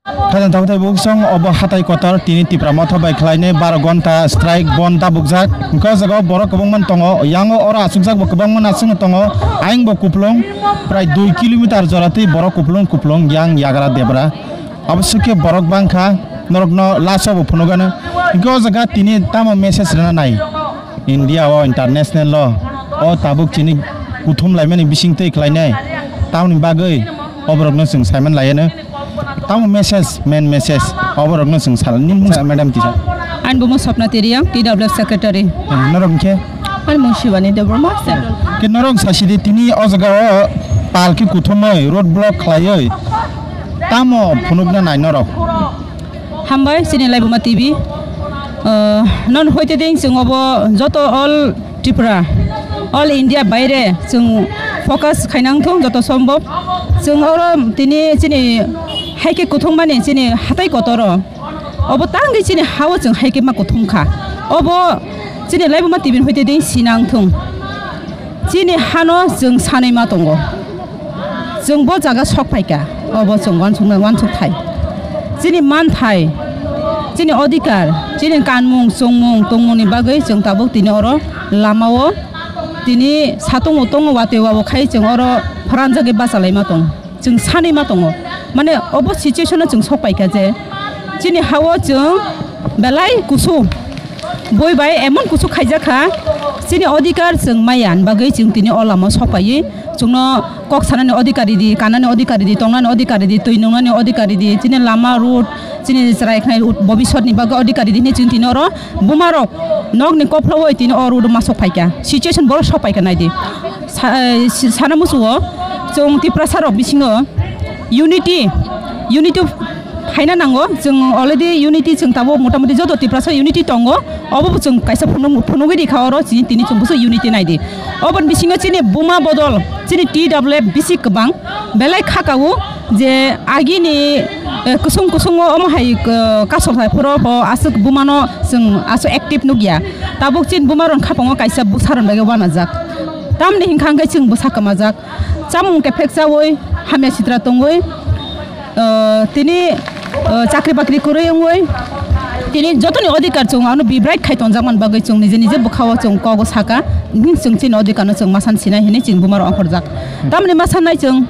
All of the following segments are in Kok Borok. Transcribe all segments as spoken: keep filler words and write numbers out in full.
Khajang tabuk tei bukchung obo hatai kotor tini Tipra Motha bai khlainai baro gonta strike bon dabukjak. Hwnkhe o jaga o borok kwbangma tongo, yango oro achukjak bo kwbangma achukno tongo, ayang bo kupulung prai dui kilometer jora twi borok kupulung kupulung yang yagra debra. Abo swkhe borok bangkha, norokno last o bo phunukgano. Hwnkhe o jaga tini tamo message rwna nai? India o, international o, o tabuk chini kuthum laimani bising twi khlainai. Tamoni bagwi o borokno chwng saiman laiano. Tamo message, main message o borokno chwng sal. Nini mung sa, madam, kisa? Ani bumo Swapna Teriang, T W F secretary. Eh, norok hwnkhe? Ani mung Shivani Debbarma, central. Ke norok sasidi tini o jaga o pal khe kuthumwi road block khlaiwi tamo phunukna nai norok? Hambai, chini Laibuma T V. Uh, non hoite ding chwng obo joto all Tripura, all India baire chwng focus khainang thung joto sombhob. Chwng oro tini chini haikhe kuthung mani chini hatai kotoro. Obo tangwi chini hao chwng haikhe ma kuthung kha. Obo chini Laibuma T V ni hoite ding sinang thung. Chini hano chwng sanwi ma tongo. Chwng bo jaga sok phaikha, obo chwng uansuknai uansuk thai. Chini manthai, chini odhikar, chini kanmung, chwngmung, tongmungni bagwi chwng tabuk tini oro lamao tini satung o tongo, watwi wao khai chwng oro pharanjagwi bachalaima tongo. Chwng sanwi ma tongo. Mane obo situation o chwng sok paikha je chini hao chwng belai kusu. Boi bai emon kusu khaijak kha, chini odhikar chwng maya, ani bagwi chwng tini o lama o sok paiwi chwngno kok sanani odhikar ridi, kanani odhikar ridi, tongnani odhikar ridi, twi nwngnani odhikar ridi, chini lama, road, chini chwrai khnai ut-, bobiswtni bagwi odhikar ridi hwnwi chwng tini oro bumarok nokni kophlowi tini o road o ma sok phaikha. Situation borok sok paikha naidi. Sa-, eh, si-, sana musugo chwng Tiprasa rok bisingo unity, unity phaina nango. Chwng already unity chwng tabuk motamuti joto Tiprasa unity tongo. Obo bo chwng kaisa phunuk-, phunugwi rikha oro chini tini chwng busu unity naidi. Oboni bisingo chini buma bodol chini T W F bisi kwbang belai khakao je agini, eh, kusung kusungo omo hai, eh, kasol hai phoro bo aswk bumano chwng aswk active nukya. Tabuk chini bumarok khapango kaisa bwsarok bai wanajak. Tamni hinkha hwnkhe chwng bwsa kwmajak. Chamung kephek chawi, hamya sitra tongwi, ah, tini, ah, chakri bakri kwrwi wngwi, tini jotoni odhikar chwng ano bibrai khai tonjakmani bagwi chwng nije nije bwkhao chwng kogo saka, chwng chini odhikarno chwng masan sinai hwnwi chwng bumarok ongkhorjak. Tamni masanai chwng.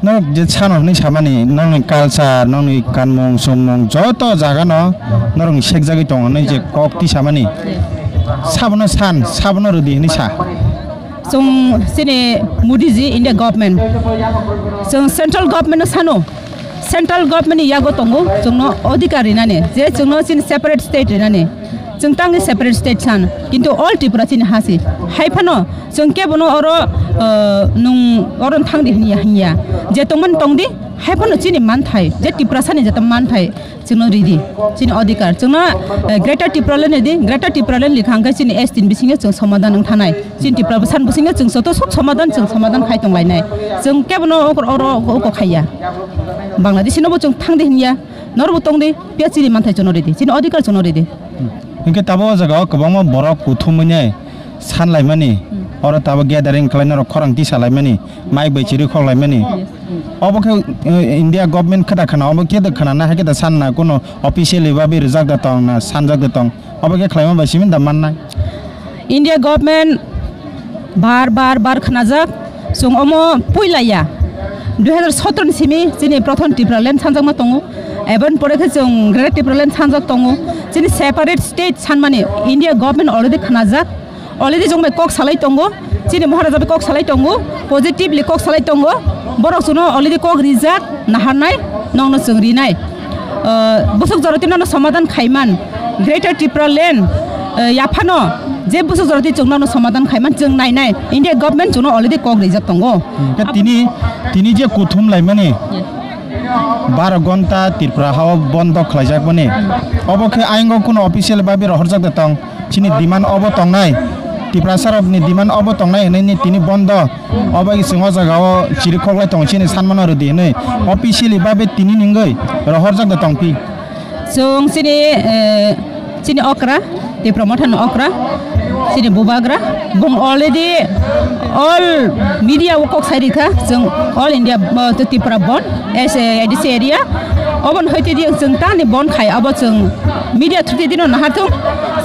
Norok je sano hwnwi samani, nongni culture, nongni kanmung, chumung, joto jagano norokni sekjagwi tongo hwnwi je kok twi samani. Sabono san, sabono rwdi hwnwi sa. Chwng chini Modi ji India government, chwng central government no sano, central government ni yago tongo chwngno odhikar rinani, je chwngno chini separate state rinani, chwng tangni separate state san, kintu all Tripura chini ha si. Hai phano chwng kebono oro, uh, nung oro thangdi hinya hinya, je tongmani tongdi, hai phano chini manthai, je Tiprasa ni jeta manthai, chwngno ridi, chini odhikar. Chwngno, eh, Greater Tipraland ridi, Greater Tipraland rikha hwnkhe chini S T ni bisingo chwng somadan wng thanai. Chini Tiprasa ni bisingo chwng joto sok somadan, chwng somadan khai tong lainai. Chwng kebono oro, oro, oko khaiya. Bangladesh no bo chwng thangdi hinya, norbo tongdi, phiya chini manthai chwngno ridi, chini odhikar chwngno ridi. Hinkhe tabuk o jaga o kwbangma borok kuthumwi nai san laimani, Hmm. oro tabuk gathering khlai norok khorang tisa laimani, mic bai chiri khok laimani. Yes. Obo khe, eh, India government khe da khana, obo khe da khana na, hai khe da san na, kuno officially babi rijak da tong na, sanjak da tong, obo khe khlaima bai simi da mannai. India government bar, bar, bar khnajak, chwng omo puila ya. Dui hazar sotro ni simi chini Prothom Tipraland sanjakma tongo, eboni pore khe chwng Greater Tipraland sanjak tongo. Chini separate state sanmani India government already khnajak. Already chwng bai kok salai tongo, chini Maharaja bai kok salai tongo, positively kok salai tongo, borok chwngno already kok rijak, naharnai, nokno chwng rinai. Ah, bwswk joroti nono somadan khaiman, Greater Tipraland, ah, yaphano je bwswk joroti chwng nono somadan khaiman chwng nainai, India government chwngno already kok rijak tongo. Tini, tini je kuthum laimani, Yes. Baro gonta Tripura hao bondo khlaijakmani. Obo khe ayang o kuno official babi rohorjak da tong. Chini demand obo tongnai. Tiprasa rokni demand obo tongnai hwnwi tini bondo. Obo chwng o jaga o chiri khoklai tong chini sanmano rwdi hwnwi. Officially babi tini ningwi rohorjak da tong phi. Chwng chini, eh, Chini okra, Tipra Motha ni okra, chini bubagra, bung already all media o kok sai rikha, chwng all India, uh, to Tipra Bandh, as a A D C area, obon hoite di chwng tani bandh khai, abo chwng media through te dino naharthung,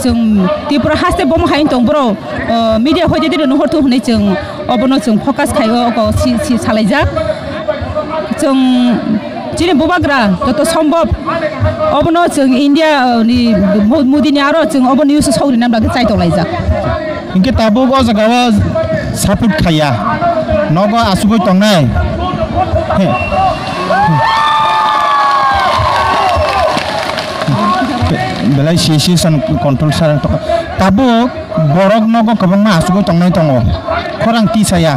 chwng Tipra haste bomo hai tong bro, uh, media hoite dino nuhorthung hwnwi chwng obono chwng focus khai o, oko si, si salaijak. Chwng chini bubagra joto sombhob obono chwng India, uh, ni Mo-, Modi ni aro chwng obo news sogri nam bagwi chai tong laijak. Hinkhe tabuk o jaga o support khaiya, nogo asugwi tongnai. He. Belai si si san control sarang tongkha. Tabuk borok nogo kwbangma asugwi tongnai tongo. Khorang tisaya.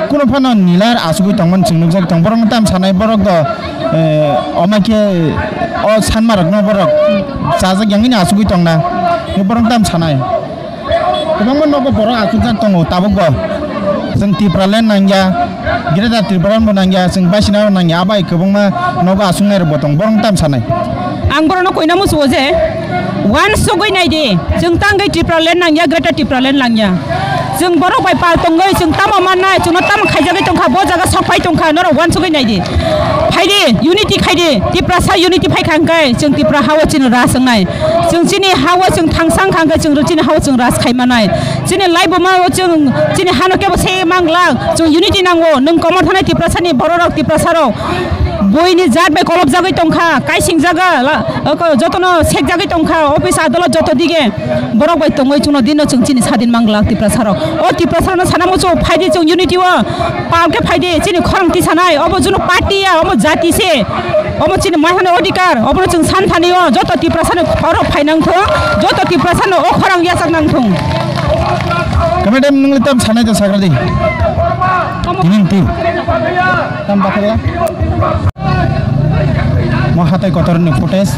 Kuno phano nilar asugwi tongmani chwng nukjagwi tong. Borokno tam sanai borok do, eh, omo khe o sanmarokno borok chajak yangwino asugwi tongna. Borok tam sanai. Kwbangma nogo borok asukjak tongo tabukbo. Chwng Tipraland nangya, Greater Tipraland bo nangya, chwng baisina rok nangya, abai kwbangma nogo asuknai rokbo tong. Borok tam sanai. Ang borokno koina musuo je, wansugwi nai di, chwng tangwi Tipraland nangya, Greater Tipraland nangya. Chwng borok bai pal tongwi, chwng tamo mannai, chwngno tamo khaijagwi tongkha, bo jaga sok phai tongkha, norok wansugwi nai di. Phai di, unity khai di, Tiprasa unity phai kha hwnkhe, chwng Tipra hao chini ras wngnai. Chwng chini hao chwng thangsang kha hwnkhe, chwng chini hao chwng ras khai manai. Chini laibuma o chwng chini hano kebo se manglak, chwng unity nango, nwng komor thanai Tiprasani bororok, Tiprasarok. Buini jat bai kolobjagwi tongkha, kaisingjaga, la-, oko jotono sekjagwi tongkha, office adolot joto dige borok bai tongwi chwngno dino chwng chini sadin manglak Tiprasarok. O Tiprasarokno sana muchung phaidi chwng unity o, pal khe phaidi chini khorang tisanai, obo juno party ya, obo jati se, obo chini maihano odhikar, obono chwng san thani o, joto Tiprasano khorok phainang thung, joto Tiprasano o khorang yachak nang thung. Kamadam nungli tam sanai to sagradi. Tinin tin. Tam bakala. Mo hatai kotor ni footage.